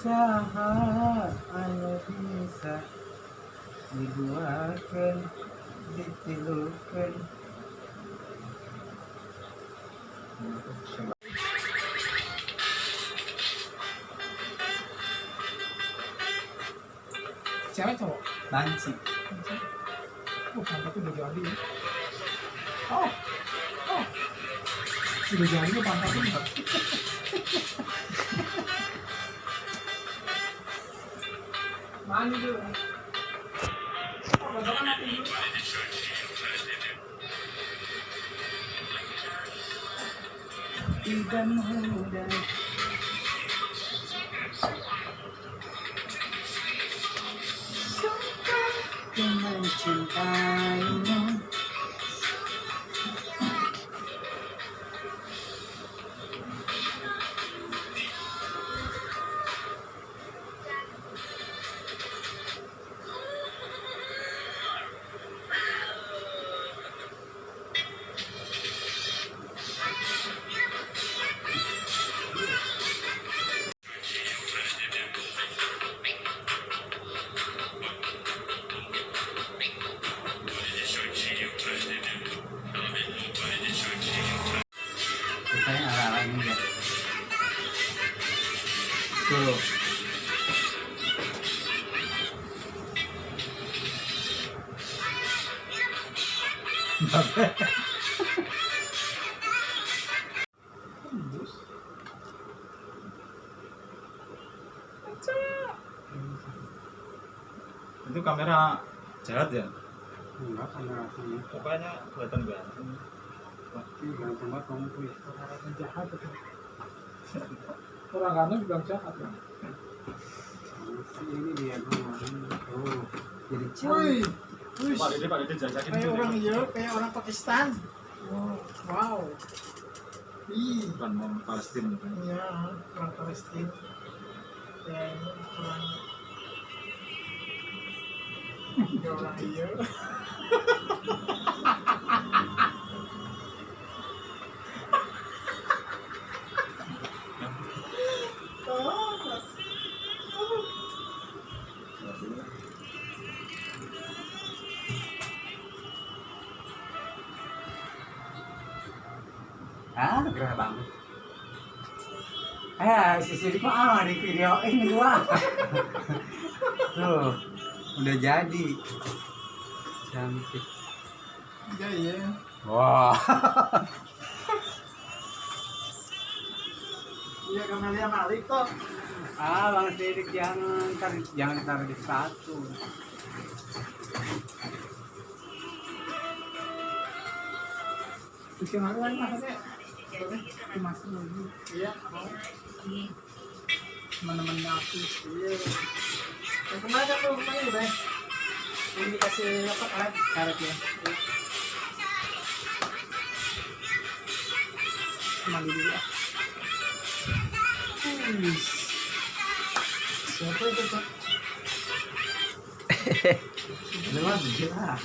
saha anu bisa dibuatkan ditilukan. Cewek cowok? Banci. Pantat udah jadi ya. Oh, oh. Udah jadi ya pantatnya enggak? Mandi dulu. Oh, bapak mati dulu. Tidak mudah ku mencintaimu. Rupanya arah-arah ini ya. Tuh. Tembus. Itu kamera jahat ya? Enggak, kamera sini. Pokoknya kelihatan ganteng. Ini ganteng banget kamu tuh. Orang jahat itu. Orang ganteng bilang jahat ya. Ini dia tuh. Jadi Wih, cewek. Pak Dede jajakin kayak dulu. orang iya, kayak orang Pakistan. Wow. Ih, Bukan mau Palestina kan? iya, orang Palestina. Ya, ini orang. Kayak orang iya. Ah, gerah banget. Si Sidik mah di video ini gua. Tuh, udah jadi. Cantik. Iya, iya. Wah. Iya, Kamelia Malik toh. Bang Sidik jangan taruh di sepatu. Bikin apa lagi maksudnya? Dimasukin lagi. Iya, mau. Teman-teman aku. Iya. Yang kemarin kan tuh kemarin udah. Ini dikasih apa karet ya. Iya. Mandi dulu ah. Siapa itu, Pak? Lu mah gila.